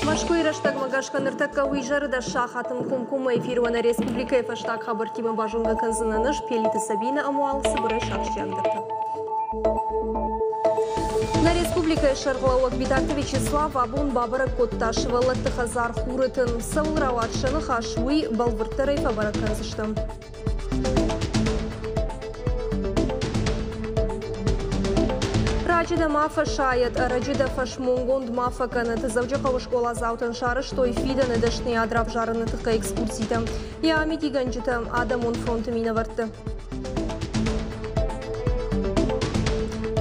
Мӕскуыйы рӕстӕгмӕ гӕсгӕ ныртӕккӕ уый изӕры дӕс сахатын комкоммӕ эфиры нӕ республикӕйы фӕстаг хабӕрттимӕ базонгӕ кӕндзынӕн ӕз Пелиты Сабинӕ ӕмӕ уал цыбырӕй сахсджиагдӕртӕ. Нӕ республикӕйы сӕргълӕууӕг Битарты Вячеслав абон бабӕрӕг кодта сывӕллӕтты хӕдзар Хуры тын. Цӕуыл рауад сӕ ныхас, уый бӕлвырддӕрӕй фӕбӕрӕг кӕндзыстӕм. Раджы дӕ ма фӕсайӕд, ӕрӕджы дӕ фӕсмонгонд ма фӕкӕнӕд. Дзӕуджыхъӕуы скъоладзаутӕн сарӕзтой фидӕны дӕсныйад равзарыны тыххӕй экскурситӕ. Йӕ амидигӕнджытӕ адӕмон фронты минӕвӕртты.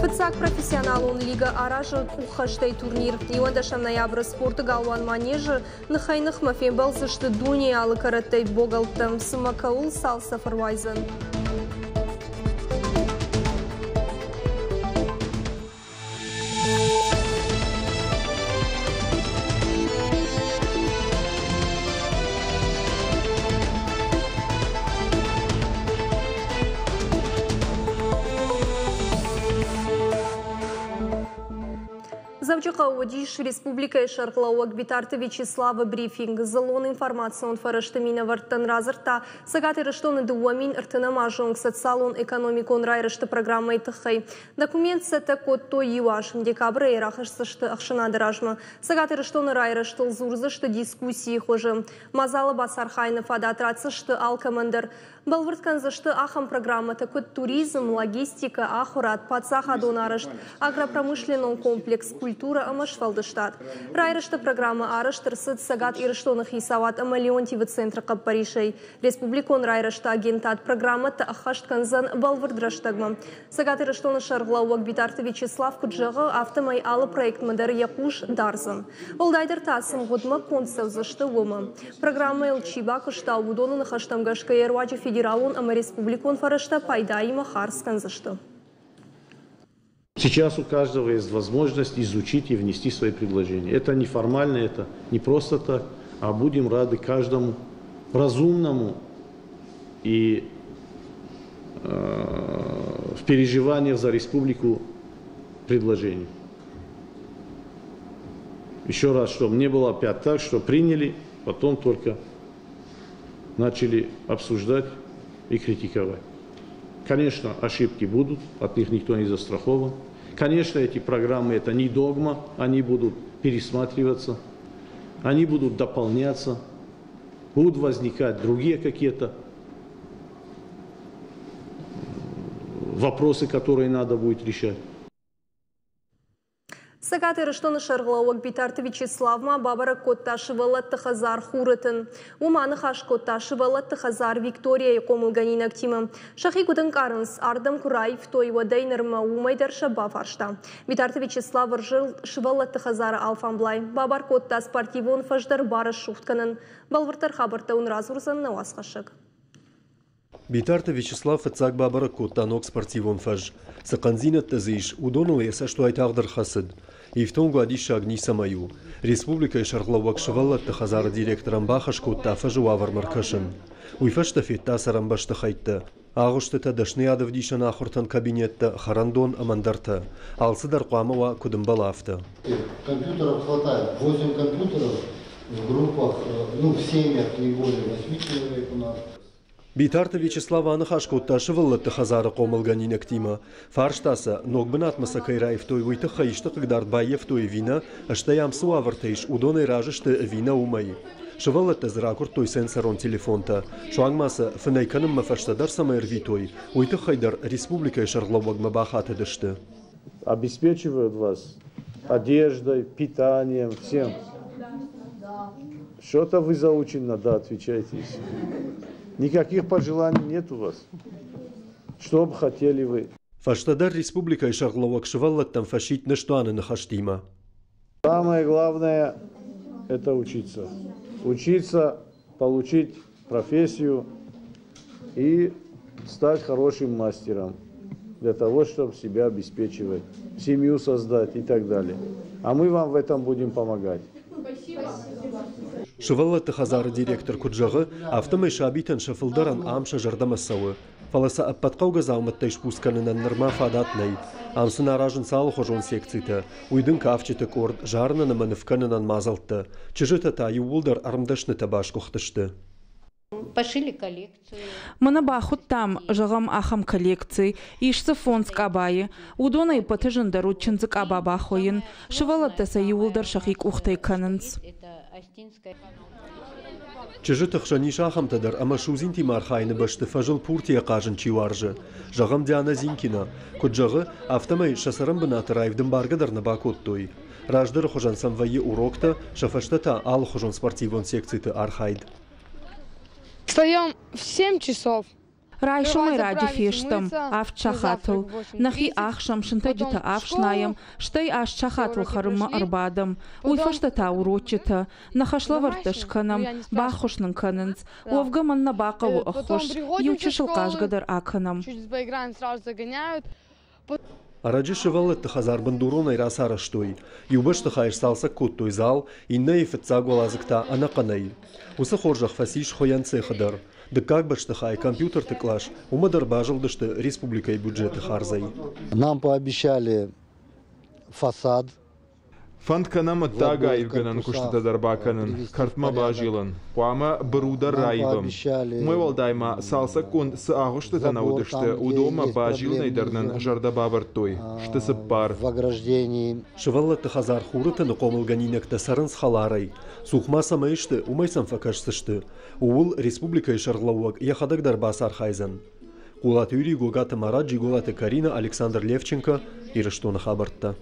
Фыццаг профессионалон лигӕ аразы къуххӕстӕй турнир. 11 ноябры спорты галуан Манежы Ныхӕй-ныхмӕ фембӕлдзысты дунейы алы кӕрӕттӕй богӕлттӕ. Цымӕ кӕуыл цал цӕф ӕруайдзӕн? Дзӕуджыхъӕуы уыдис республикӕйы сӕргълӕууӕг Битарты Вячеславы брифинг. Дзыллон информацион фӕрӕзты минӕвӕрттӕн радзырдта Цӕгат Ирыстоны 2030 азы онг социалон-экономикон райрӕзты программӕйы тыххӕй. Документ цӕттӕ кодтой иу аз. Декабры йӕ рахӕсдзысты ӕхсӕнады размӕ. Цӕгат Ирыстоны райрӕзтыл дзурдзысты дискуссийы хуызы. Мадзалы бацархайыны фадат ратдзысты алкӕмӕн дӕр. Бӕлвырд кӕндзысты ахӕм программӕтӕ, куыд туризм, логистикӕ, ахуырад, паддзахадон арӕзт, агропромышленнон комплекс, культурӕ ӕмӕ сфӕлдыстад. Райрӕзты программӕ арӕзт ӕрцыд Цӕгат Ирыстоны хицауад ӕмӕ Леонтьевы центры хъӕппӕрисӕй. Республикон райрӕзты агентад программӕтӕ ӕххӕст кӕндзӕн бӕлвырд рӕстӕгмӕ. Цӕгат Ирыстоны сӕргълӕууӕг Битарты Вячеслав куыд зӕгъы, афтӕмӕй алы проектмӕ дӕр йӕ хъус дардзӕн. Уӕлдайдӕр та цы мгъуыдмӕ конд цӕудзысты, уымӕ. Программӕйыл чи бакуыста, уыдоны ныхӕстӕм гӕсгӕ йӕ руаджы федералон ӕмӕ республикон фӕрӕзтӕ пайдаимӕ хардз кӕндзысты. Сейчас у каждого есть возможность изучить и внести свои предложения. Это не формально, это не просто так, а будем рады каждому разумному и в переживаниях за республику предложению. Еще раз, чтобы не было опять так, что приняли, потом только начали обсуждать и критиковать. Конечно, ошибки будут, от них никто не застрахован. Конечно, эти программы – это не догма, они будут пересматриваться, они будут дополняться, будут возникать другие какие-то вопросы, которые надо будет решать. Цӕгат Ирыстоны сӕргълӕууӕг Битарты Вячеслав ма бабӕрӕг кодта сывӕллӕтты хӕдзар Хуры тын. Уым аныхас кодта сывӕллӕтты хӕдзар Викторияйы хъомылгӕнинӕгтимӕ. Сӕхи куыд ӕнкъарынц, ардӕм куы раивтой, уӕдӕй нырмӕ уымӕй дӕр сӕ бафарста. Битарты Вячеслав ӕрзылд сывӕллӕтты хӕдзары алфамблай. Бабар кодта спортивон фӕз дӕр барӕсугъд кӕнын. Бӕлвырддӕр хабӕрттӕ уын радзурдзӕн нӕ уацхӕссӕг. Битарты Вячеслав фыццаг бабӕрӕг кодта ног спортивон фӕз. Цы хъӕндзинӕдтӕ дзы ис, уыдоныл йӕ цӕст уайтагъд ӕрхӕцыд. Ифтонг уадиссаг ницӕмӕй у. Республикӕйы сӕргълӕууӕг сывӕллӕтты хӕдзары директорӕн бахӕс кодта фӕзы уавӕрмӕ ӕркӕсын. Уый фӕстӕ федта цӕрӕнбӕсты хӕйттӕ. Агъуыстытӕ, дӕсныйадӕвдисӕн ахуыртӕн кабинеттӕ, хӕрӕндон ӕмӕ ӕндӕртӕ. Алцыдӕр хъуамӕ уа, куыд ӕмбӕлы, афтӕ. Компьютеров хватает. 8 компьютеров в группах, ну, в семьях не более 8 человек у нас. Битарты Вячеслав аныхас кодта сывӕллӕтты хӕдзары хъомылгӕнинӕгтимӕ. Фарста сӕ, ног бынатмӕ сӕ кӕй раивтой, уый тыххӕй исты хъыгдард баййӕфтой ӕви нӕ, стӕй ам цы уавӕртӕ ис, уыдонӕй разы сты ӕви нӕ, уымӕй. Сывӕллӕттӕ дзы ракуырдтой сенсорон телефонтӕ. Суанг ма сӕ, фынӕй кӕнынмӕ фӕстӕдӕр цӕмӕй ӕрвитой, уый тыххӕй дӕр республикӕйы сӕргълӕууӕгмӕ бахатыдысты. Обеспечивают вас одеждой, питанием, всем. Что-то вы заучено, да, отвечайте. Никаких пожеланий нет у вас? Что бы хотели вы? Фӕстӕдӕр республикӕйы сӕргълӕууӕг сывӕллӕттӕм фӕсидт ныстуаны ныхӕстимӕ. Самое главное – это учиться. Учиться, получить профессию и стать хорошим мастером для того, чтобы себя обеспечивать, семью создать и так далее. А мы вам в этом будем помогать. Сывӕллӕтты хӕдзары директор куыд зӕгъы, афтӕмӕй сабитӕн сӕ фылдӕрӕн ам сӕ зӕрдӕмӕ цӕуы. Фӕлӕ сӕ ӕппӕт хъӕугӕ дзаумӕттӕй сбуц кӕнынӕн нырма фадат нӕй. Ам сын аразынц алыхуызон секцитӕ. Уый дын кафджыты къорд, зарынӕн ӕмӕ ныв кӕнынӕн мадзӕлттӕ. Чызджытӕ та иууылдӕр ӕрмдӕснытӕ басгуыхтысты. Мӕнӕ бахуыдтам, зӕгъӕм, ахӕм коллекци. Ис дзы фондз къабайы. Уыдонӕй ӕппӕты зындӕр уыд чындзы къаба бахуыйын. Сывӕллӕттӕ сӕ иууылдӕр сӕхи къухтӕй кӕнынц. Чызджыты хсӕн ис ахӕмтӕ дӕр, ӕмӕ судзинтимӕ архайыны бӕсты фӕзыл пуртийӕ хъазын чи уарзы. Зӕгъӕм, Диана Зинкина. Куыд зӕгъы, афтӕмӕй сӕ цӕрӕнбынаты раивд ӕмбаргӕ дӕр нӕ бакодтой. Раздӕры хуызӕн сӕм вӕййы уроктӕ, сӕ фӕстӕ та алыхуызон спортивон секциты архайд. Встаем в 7 часов. Райсомӕй раджы фестӕм, авд сахатыл. Нӕхи ӕхсӕм, сынтӕджытӕ ӕфснайӕм, стӕй аст сахатыл хӕрынмӕ ӕрбадӕм. Уый фӕстӕ та урочытӕ. Нӕ хӕслӕвӕрдтӕ скӕнӕм, баххуыс нын кӕнынц. Уӕвгӕ мӕн нӕ бахъӕуы ӕххуыс, иу чысыл хъазгӕ дӕр акӕнӕм. Ӕрӕджы сывӕллӕтты хӕдзар бындуронӕй рацарӕзтой. Иу бӕстыхайы сцалцӕг кодтой зал, иннӕйы фыццаг уӕладзыг та ӕнӕхъӕнӕй. Уыцы хорзӕх фӕцис хуыйӕн цехы дӕр. Дыккаг бӕстыхай компьютерты кълас, уымӕ дӕр базылдысты республикӕйы бюджеты хардзӕй. Нам пообещали фасад. Фӕнд кӕнӕм ӕддаг аивгӕнӕн куыстытӕ дӕр бакӕнын, кӕртмӕ базилын. Хъуамӕ быру дӕр раивӕм. Уымӕй уӕлдай ма цалцӕггонд цы агъуыстытӕ нӕ уыдысты, уыдонмӕ базилынӕй дӕр нын зӕрдӕ бавӕрдтой. Сты цыппар. Сывӕллӕтты хӕдзар Хуры тыны хъомылгӕнинӕгтӕ цӕрынц хӕларӕй. Цух ма цӕмӕй сты, уымӕй сӕм фӕкӕсдзысты. Ууыл республикӕйы сӕргълӕууӕг йӕхӕдӕг дӕр бацархайдзӕн. Хъулаты Юрий, Гогаты Марат, Джиголаты Карина, Александр Левченко, Ирыстоны хабӕрттӕ.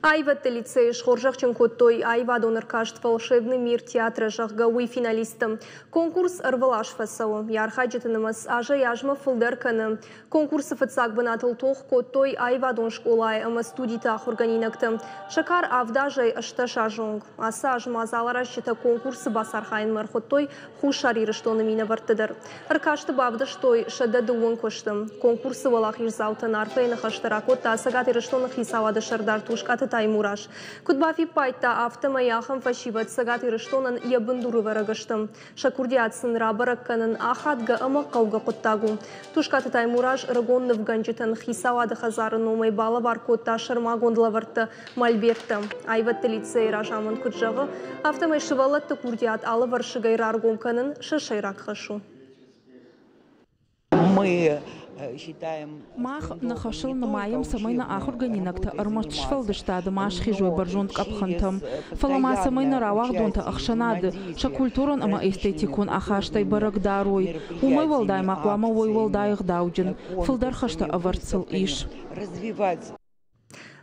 Аивӕдты лицейы схорзӕхджын кодтой аивадон ӕркаст «Волшебный мир театра», зӕгъгӕ, уый финалистты. Конкурс ӕрвылаз фӕцӕуы. Йӕ архайджыты нымӕц азӕй-азмӕ фылдӕр кӕны. Конкурсы фыццаг бынатыл тох кодтой аивадон скъолайы ӕмӕ студиты ахуыргӕнинӕгтӕ. Сӕ кар авд азӕй 18 азы онг. Ацы аз мадзаларазджытӕ конкурсы бацархайынмӕ ӕрхуыдтой Хуссар Ирыстоны минӕвӕртты дӕр. Ӕркасты бавдыстой 110 куысты. Конкурсы уӕлахиздзаутӕн арфӕйы ныхӕстӕ ракодта Цӕгат Ирыстоны хицауады сӕрдар Тускъаты Таймураз. Куыд бафиппайдта, афтӕмӕй ахӕм фӕсивӕд Цӕгат Ирыстонӕн йӕ бындурывӕрӕг сты. Сӕ курдиат сын рабӕрӕг кӕнын ахадгӕ ӕмӕ хъӕугӕ хъуыддаг у. Тускъаты Таймураз ӕрыгон нывгӕнджытӕн хицауады хӕдзары номӕй балӕвар кодта сӕрмагонд лӕвӕрттӕ, мольберттӕ. Аивӕдты лицейы разамынд куыд зӕгъы, афтӕмӕй сывӕллӕтты курдиат алывӕрсыгӕй раргом кӕнын сӕ сӕйраг хӕс у. Мы Мах нӕ хӕсыл нымайӕм, цӕмӕй нӕ ахуыргӕнинӕгтӕ ӕрмӕст сфӕлдыстады ма схизой бӕрзонд къӕпхӕнтӕм, фӕлӕ ма цӕмӕй нӕ рауагъдонтӕ ӕхсӕнады сӕ культурон ӕмӕ эстетикон ахастӕй бӕрӕг дарой. Уымӕй уӕлдай ма хъуамӕ уой уӕлдай ӕгъдауджын, фылдӕр хӕстӕ ӕвӕрд сыл ис.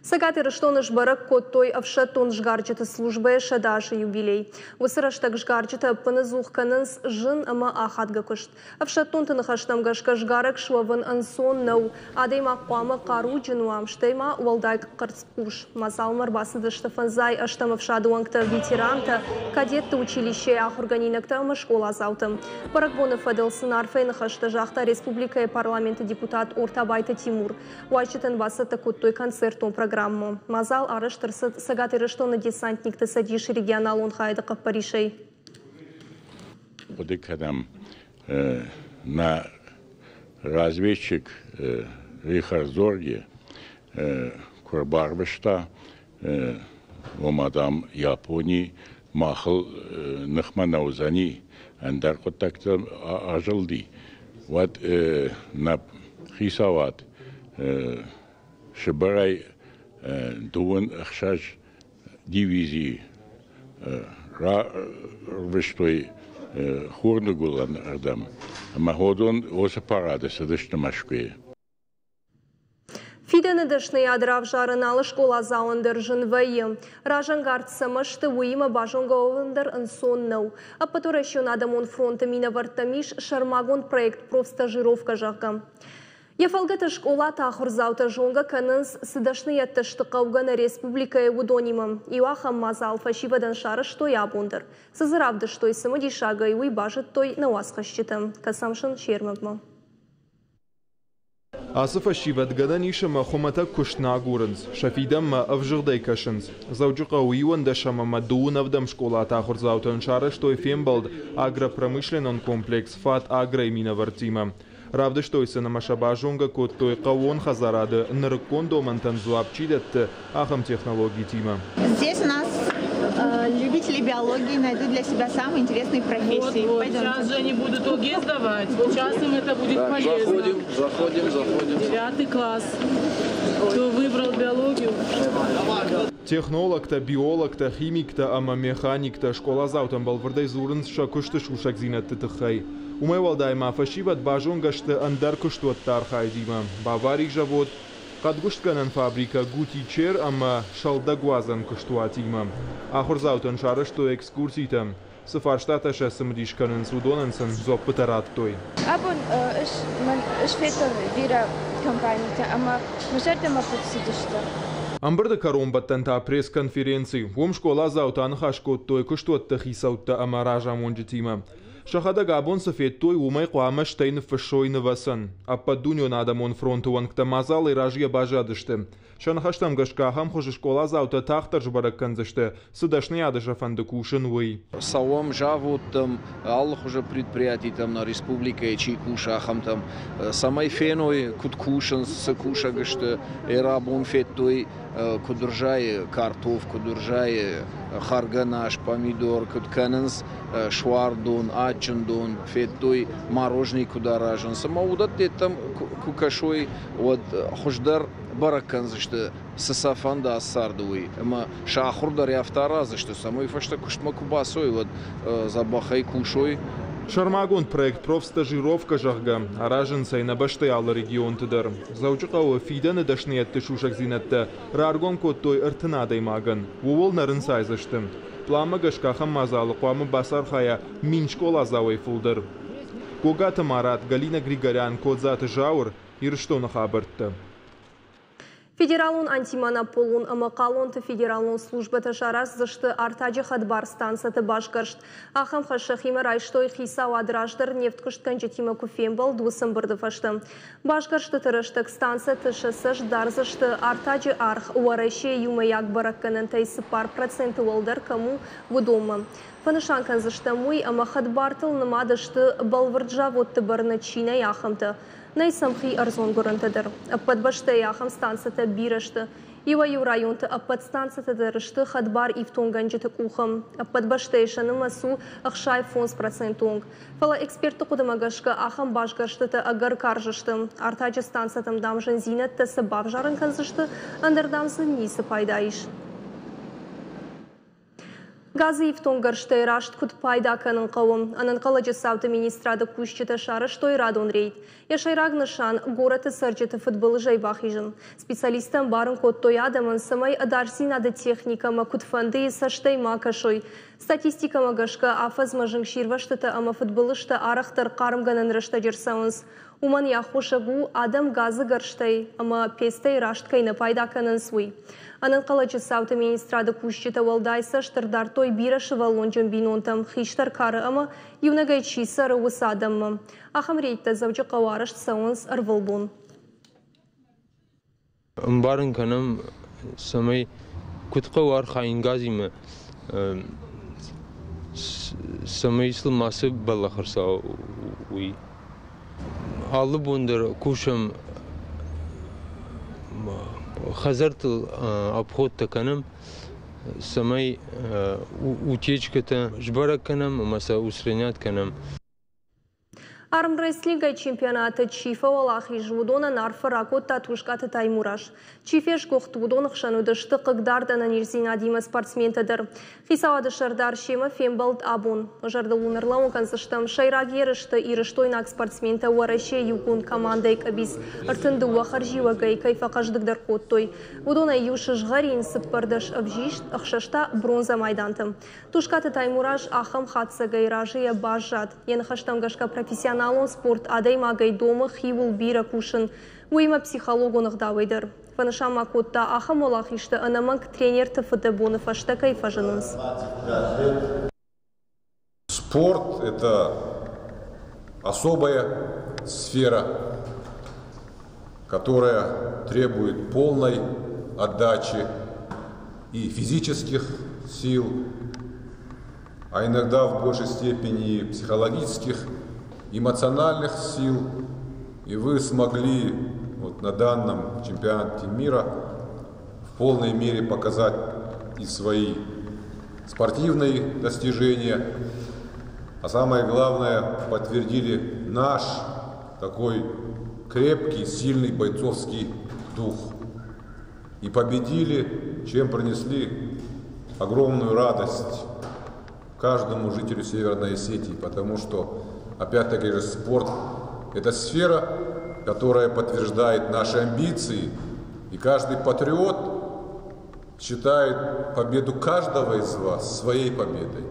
Цӕгат Ирыстоны сбӕрӕг кодтой ӕфсӕддон сгарджыты службӕйы 100 азы юбилей. Уыцы рӕстӕг сгарджытӕ ӕппынӕдзух кӕнынц зын ӕмӕ ахадгӕ куыст. Ӕфсӕддонты ныхӕстӕм гӕсгӕ сгарӕг суӕвын ӕнцон нӕу. Адӕймаг хъуамӕ хъаруджын уа, стӕй ма уӕлдай къӕрцхъус. Мадзалмӕ ӕрбацыдысты 58 ӕфсады уӕнгтӕ, ветерантӕ, кадетты училищейы ахуыргӕнинӕгтӕ ӕмӕ скъоладзаутӕ. Бӕрӕгбоны фӕдыл сын арфӕйы ныхӕстӕ загъта республикӕйы парламенты депутат Ортабайты Тимур. Уазджытӕн бацӕттӕ кодтой концертон программӕ. Мадзал арӕзт ӕрцыд Цӕгат Ирыстоны десантникты цӕдисы регионалон хайады хъӕппӕрисӕй. Хъуыды кӕнӕм, нӕ разведчик Рихард Зорге куы ӕрбарвыста, ома, дам, Япони махыл ныхмӕ нӕ уыдзӕни, ӕндӕр хъуыддӕгтӕ азылди, уӕд нӕ хицауад Сыбырӕй 26 дивизийы рарвыстой хурныгуылӕн ӕрдӕм ӕмӕ уыдон уыцы парады цыдысты Мӕскуыйы. Фидӕны дӕсныйад равзарын алы скъоладзауӕн дӕр зын вӕййы. Разӕнгард цӕмӕ сты, уыимӕ базонгӕ уӕвын дӕр ӕнцон нӕу. Ӕппӕтуӕрӕсеон адӕмон фронты минӕвӕрттӕм ис сӕрмагонд проект «Профстажировка», зӕгъгӕ. Йӕ фӕлгӕты скъолаты ахуырдзаутӕ зонгӕ кӕнынц, цы дӕсныйӕдтӕ сты хъӕугӕ нӕ республикӕйы, уыдонимӕ. Иу ахӕм мадзал фӕсивӕдӕн сарӕзтой абон дӕр. Цы дзы равдыстой цымыдисагӕй, уый базыдтой нӕ уацхӕсджытӕ. Кӕсӕм сын се рмӕгмӕ. Ацы фӕсивӕд гӕнӕн ис ӕмӕ хуымӕтӕг куыст нӕ агурынц, сӕ фидӕнмӕ ӕвзыгъдӕй кӕсынц. Дзӕуджыхъӕуы 11 ӕмӕ 17 скъолаты ахуырдзаутӕн сарӕзтой фембӕлд агропромышленнон комплекс «Фат-Агро-йы» минӕвӕрттимӕ. Равдыстой сын ӕмӕ сӕ базонгӕ кодтой хъӕууон хӕдзарады нырыккон домӕнтӕн дзуапп чи дӕтты, ахӕм технологитимӕ. Здесь у нас любители биологии найдут для себя самые интересные профессии. Вот, вот. Сейчас же они будут ОГЭ сдавать, вот сейчас им это будет Так, полезно. заходим, заходим, заходим. 9 класс. Кто выбрал биологию? Технологтӕ, биологтӕ, химиктӕ ӕмӕ механиктӕ скъоладзаутӕн бӕлвырдӕй дзурынц сӕ куысты сусӕгдзинӕдты тыххӕй. Уымӕй уӕлдай ма фӕсивӕд базонгӕ сты ӕндӕр куыстуӕтты архайдимӕ. Бавари завод, хъӕдгуыстгӕнӕн фабрикӕ Гутичер ӕмӕ сӕлдӕгуадзӕн куыстуатимӕ. Ахуырдзаутӕн сарӕзтой экскурситӕ. Цы фарстатӕ сӕ цымыдис кӕнынц, уыдонӕн сын дзуӕппытӕ радтой. Абон ӕз федтон бирӕ компанитӕ ӕмӕ мӕ зӕрдӕмӕ фӕцыдысты. Ӕмбырды кӕронбӕттӕн та пресс-конференци. Уым скъоладзаутӕ аныхас кодтой куыстуӕтты хицӕуттӕ ӕмӕ разамонджытимӕ. Сӕхӕдӕг абон цы федтой, уымӕй хъуамӕ стӕй ныффыссой нывӕцӕн. Ӕппӕтдунеон адӕмон фронты уӕнгтӕ мадзалӕй разыйӕ баззадысты. Сӕ ныхӕстӕм гӕсгӕ ахӕм хуызы скъоладзаутӕ тагъддӕр сбӕрӕг кӕндзысты, цы дӕсныйады сӕ фӕнды кусын, уый. Цӕуӕм заводтӕм, алыхуызы предприятитӕм, нӕ республикӕйы чи кусы, ахӕмтӕм, цӕмӕй феной, куыд кусынц, цы кусӕг сты. Ӕрӕбон федтой, куыд ӕрзайы картоф, куыд ӕрзайы хӕргӕнас, помидор, куыд кӕнынц суардон, адджын дон, федтой, мороженое куыд аразынц. Ӕмӕ уыдӕттӕм куы кӕсой, уӕд хуыздӕр бӕрӕг кӕндзысты, цы сӕ фӕнда царды, уый. Ӕмӕ сӕ ахуыр дӕр афтӕ араздзысты, цӕмӕй фӕстӕ куыстмӕ куы бацой, уӕд дзӕбӕхӕй кусой. Сӕрмагонд проект «Профстажировка», зӕгъгӕ, аразынц ӕй нӕ бӕстӕйы алы регионты дӕр. Дзӕуджыхъӕуы фидӕны дӕсныйӕдты сусӕгдзинӕдтӕ раргом кодтой 30 адӕймагӕн. Ууыл нӕ рынцайдзысты. Пъланмӕ гӕсгӕ ахӕм мадзалы хъуамӕ бацархайа 1000 скъоладзауӕй фылдӕр. Гогаты Марат, Галина Григорян, Кодзаты Зауыр, Ирыстоны хабӕрттӕ. Федералон антимонополон ӕмӕ хъалонты федералон службӕтӕ сараздзысты артаджы хӕдбар станцӕты басгӕрст. Ахӕм хӕс сӕхимӕ райстой хицауад раздӕр нефткуыстгӕнджытимӕ куы фембӕлд, уыцы ӕмбырды фӕстӕ. Басгӕрстыты рӕстӕг станцӕты сӕ цӕст дардзысты артаджы аргъ Уӕрӕсейы иумӕйаг бӕрӕггӕнӕнтӕй 4% уӕлдӕр кӕм у, уыдонмӕ. Фӕнысан кӕндзыстӕм уый, ӕмӕ хӕдбартыл нымад сты бӕлвырд заводты бӕрны чи нӕй, ахӕмтӕ. Нӕй сӕм хи ӕрдзон гуырӕнтӕ дӕр. Ӕппӕт бӕстӕйы ахӕм станцӕтӕ бирӕ сты. Иуӕй-иу районты ӕппӕт станцӕтӕ дӕр сты хӕдбар ифтонггӕнджыты къухы. Ӕппӕт бӕстӕйы сӕ нымӕц у 65% онг. Фӕлӕ экспертты хъуыдымӕ гӕсгӕ ахӕм басгӕрстытӕ ӕгӕр карз сты. Артаджы станцӕтӕм, дам, зындзинӕдтӕ цы бавзарын кӕндзысты, ӕндӕр, дам, дзы ницы пайда ис. Газы ифтонггӕрзтӕй раст куыд пайда кӕнын хъӕуы? Ӕнӕнхъӕлӕджы цауты министрады кусджытӕ сарӕзтой радон рейд. Йӕ сӕйраг нысан – горӕты цӕрджыты фыдбылызӕй бахизын. Специалисттӕ ӕмбарын кодтой адӕмӕн, цӕмӕй ӕдасдзинады техникӕмӕ куыдфӕндыйы цӕстӕй ма кӕсой. Статистикӕмӕ гӕсгӕ, афӕдзмӕ зынгсирвӕзтытӕ ӕмӕ фыдбылызтӕ арӕхдӕр хъармгӕнӕн рӕстӕджы рцӕуынц. Уымӕн йӕ аххосаг у, адӕм газы гӕрзтӕй ӕмӕ пецтӕй раст кӕй нӕ пайда кӕнынц, уый. Ӕнӕнхъӕлӕджы цауты министрады кусджытӕ уӕлдай цӕст ӕрдардтой бирӕсывӕллонджын бинонтӕм, хистӕр кары ӕмӕ иунӕгӕй чи цӕры, уыцы адӕммӕ. Ахӕм рейдтӕ Дзӕуджыхъӕуы арӕзт цӕуынц ӕрвылбон. Ӕмбарын кӕнӕм, цӕмӕй куыд хъӕуы архайын газимӕ, цӕмӕй сыл мацы бӕллӕх ӕрцӕуа, уый. Алы бон дӕр кусӕм, хӕдзӕрттыл обходтӕ кӕнӕм, цӕмӕй утечкӕтӕ сбӕрӕг кӕнӕм ӕмӕ сӕ устранять кӕнӕм. Армрестлингӕй чемпионаты чи фӕуӕлахиз, уыдонӕн арфӕ ракодта Тускъаты Таймураз. Чи фесгуыхт, уыдоны хсӕн уыдысты хъыгдард ӕнӕниздзинадимӕ спортсментӕ дӕр. Хицауады сӕрдар семӕ фембӕлд абон. Зӕрдыл уын ӕрлӕууын кӕндзыстӕм, сӕйраг ерысты ирыстойнаг спортсментӕ Уӕрӕсейы иугонд командӕйы къӕбиц 32 хӕрзиуӕгӕй кӕй фӕхъӕздыгдӕр кодтой. Уыдонӕй иу сызгъӕрин, 14 ӕвзист, 6 та бронзӕ майдантӕ. Тускъаты Таймураз ахӕм хатдзӕгӕй разыйӕ баззад. Йӕ ныхӕстӕм гӕсгӕ профессионалон спорт адӕймагӕй домы хиуыл бирӕ кусын. Уыимӕ психологон ӕгъдауӕй дӕр. Фӕнысан ма кодта, ахӕм уӕлахизтӕ ӕнӕмӕнг тренерты фыдӕбоны фӕстӕ кӕй фӕзынынц. Спорт – это особая сфера, которая требует полной отдачи и физических сил, а иногда в большей степени психологических, эмоциональных сил. И вы смогли вот на данном чемпионате мира в полной мере показать и свои спортивные достижения, а самое главное, подтвердили наш такой крепкий, сильный бойцовский дух. И победили, чем принесли огромную радость каждому жителю Северной Осетии, потому что, опять-таки же, спорт – это сфера, которая подтверждает наши амбиции, и каждый патриот считает победу каждого из вас своей победой.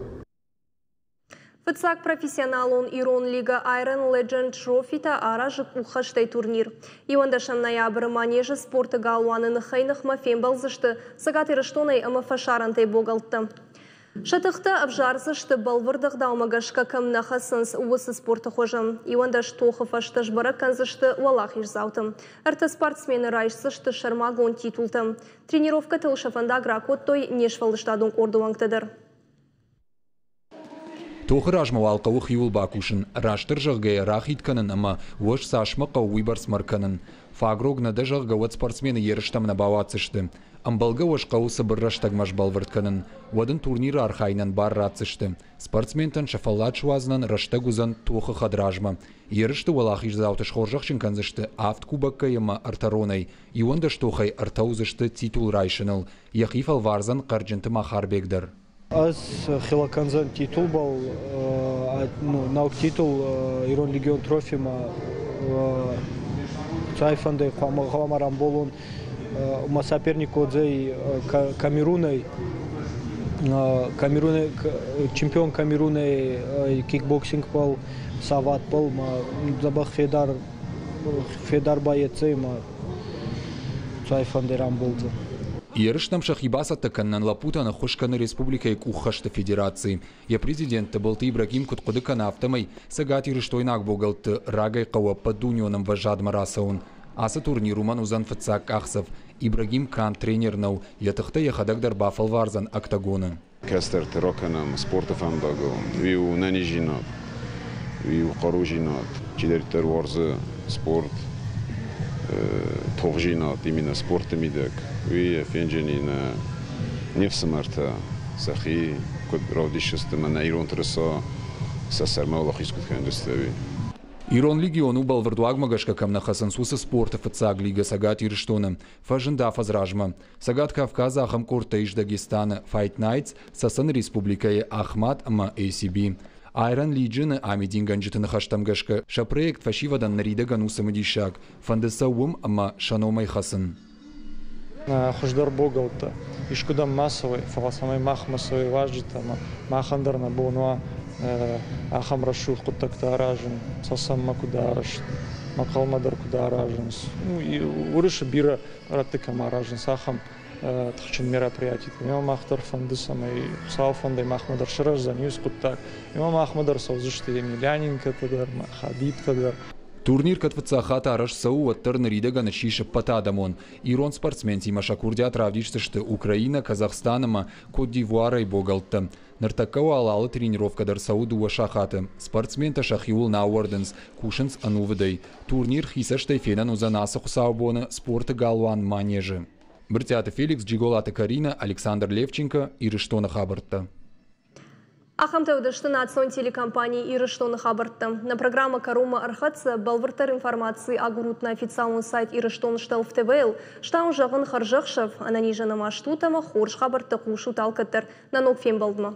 Фыццаг профессионалон ирон лига Iron Legend Trophy та аразы къуххӕстӕй турнир. 11 ноябры Манежы спорты галуаны ныхӕй-ныхмӕ фембӕлдзысты Цӕгат Ирыстонӕй ӕмӕ фӕсарӕнтӕй богӕлттӕ. Сӕ тыхтӕ ӕвзардзысты бӕлвырд ӕгъдаумӕ гӕсгӕ кӕм нӕ хӕцынц, уыцы спорты хуызы. 11 тохы фӕстӕ сбӕрӕг кӕндзысты уӕлахиздзауты. Ӕртӕ спортсмены райсдзысты сӕрмагонд титултӕ. Тренировкӕтыл сӕ фӕндаг ракодтой не сфӕлдыстадон къорды уӕнгтӕ дӕр. Тохы размӕ уал хъӕуы хиуыл бакусын, растдӕр зӕгъгӕйӕ, рахид кӕнын ӕмӕ уӕз цасмӕ хъӕуы, уыйбӕрц мӕр кӕнын. Фаг рог нӕ дӕ, зӕгъгӕ, уӕд спортсмены ерыстӕм нӕ бауадздзысты. Ӕмбӕлгӕ уӕз хъӕуы цыбыр рӕстӕгмӕ сбӕлвырд кӕнын, уӕд ын турниры архайынӕн бар ратдзысты. Спортсментӕн сӕ фӕллад суадзынӕн рӕстӕг уыдзӕн тохы хӕдразмӕ. Ерысты уӕлахиздзауты схорзӕхджын кӕндзысты авд кубоккӕй ӕмӕ ӕртӕ ронӕй, 11 тохӕй ӕртӕ уыдзысты титул райсыныл. Йӕхи фӕлвардзӕн Хъӕрджынты Махарбег дӕр. Ӕз хилӕ кӕндзӕн титулбӕл, нӕуӕг титул Ирон легион трофимӕ цайфӕндӕй гъӕуама рамболон. Мӕ соперник уодзӕй Камерунӕй, Камерунӕй чемпион Камерунӕй кикбоксингбӕл, саватбӕл ма дзӕбӕх федар федар байетдзӕй ма цайфӕндӕй рамболдзӕн. Ерыстӕм сӕхи бацӕттӕ кӕнынӕн лӕппутӕн ӕххуыс кӕны республикӕйы къуххӕсты федераци. Йӕ президент Тыбылты Ибрагим куыд хъуыды кӕны, афтӕмӕй цӕгатирыстойнаг богӕлтты рагӕй хъӕуы ӕппӕтдунеон ӕмвӕзадмӕ рацӕуын. Ацы турнир уымӕн уыдзӕн фыццаг къахдзӕф. Ибрагим канд тренер нӕу, йӕ тыхтӕ йӕхӕдӕг дӕр бафӕлвардзӕн октагоны. Кӕстӕрты ракӕнӕм спорты фӕндагыл. Уый у нӕниздзинад, уый у хъарудзинад. Чидӕриддӕр уарзы спорт, тохдзинад именно спорты мидӕг, уый фенджени нӕ не фсымӕртӕ сӕхи куыд равдисдзысты мӕнӕ ирон тырыса сӕ сӕрмӕ уӕлахиз куыд кӕндзысты, уый. Ирон легион у бӕлвырд уагмӕ гӕсгӕ кӕм нӕ хӕцынц, уыцы спорты фыццаг лигӕ Цӕгат Ирыстоны. Фӕзынд афӕдз размӕ. Цӕгат Кавказы ахӕм къордтӕ ис Дагестаны, Fight Nights, Цӕцӕны республикӕйы Ахмат ӕмӕ ACB. Iron Legion-ы амидингӕнджыты ныхӕстӕм гӕсгӕ, сӕ проект фӕсивӕдӕн ныридӕгӕн у цымыдисаг. Фӕнды сӕ уым ӕмӕ сӕ номӕй хӕцын. Хуыздӕр богӕлттӕ искуыдӕм ма цӕуой, фӕлӕ цӕмӕй махмӕ цӕуой уазджытӕ ӕмӕ махӕн дӕр нӕ бон уа ахӕм рӕсугъд хъуыддӕгтӕ аразын, Цӕцӕнмӕ куыд арӕзт, Мӕхъӕлмӕ дӕр куыд аразынц. Уырысы бирӕ рӕтты кӕм аразынц, ахӕм тыхджын мероприятитӕ. Ӕмӕ мах дӕр фӕнды, цӕмӕй Хуыцауы фӕндӕй махмӕ дӕр сырӕздзӕн иу хъуыддаг. Ӕмӕ махмӕ дӕр цӕудзысты Емельяненкотӕ дӕр, Хабибтӕ дӕр. Турнир кӕд фыццаг хатт арӕзт цӕуы, уӕддӕр ныридӕгӕн ссис ӕппӕтадӕмон. Ирон спортсментимӕ сӕ курдиат равдисдзысты Украинӕ, Казахстан ӕмӕ Кот-д'Ивуарӕй богӕлттӕ. Ныртӕккӕ уал алы тренировкӕ дӕр цӕуы дыууӕ сахаты. Спортсментӕ сӕхиуыл нӕ ауӕрдынц, кусынц ӕнувыдӕй. Турнир хи цӕстӕй фенӕн уыдзӕн ацы хуыцаубоны спорты галуан Манежы. Брытъиаты Феликс, Джиголаты Каринӕ, Александр Левченко, Ирыстоны хабӕрттӕ. Ахӕмтӕ уыдысты национ телекомпани Ирыстоны хабӕрттӕ. Нӕ программӕ кӕронмӕ ӕрхӕццӕ. Бӕлвырддӕр информаци агурут нӕ официалон сайт Ирыстон Штелф ТВ-йыл. Стауын зӕгъын хӕрзӕхсӕв, ӕнӕнизӕн ӕмӕ стут ӕмӕ хорз хабӕрттӕ хъусут алкӕддӕр. Нӕ ног фембӕлдмӕ.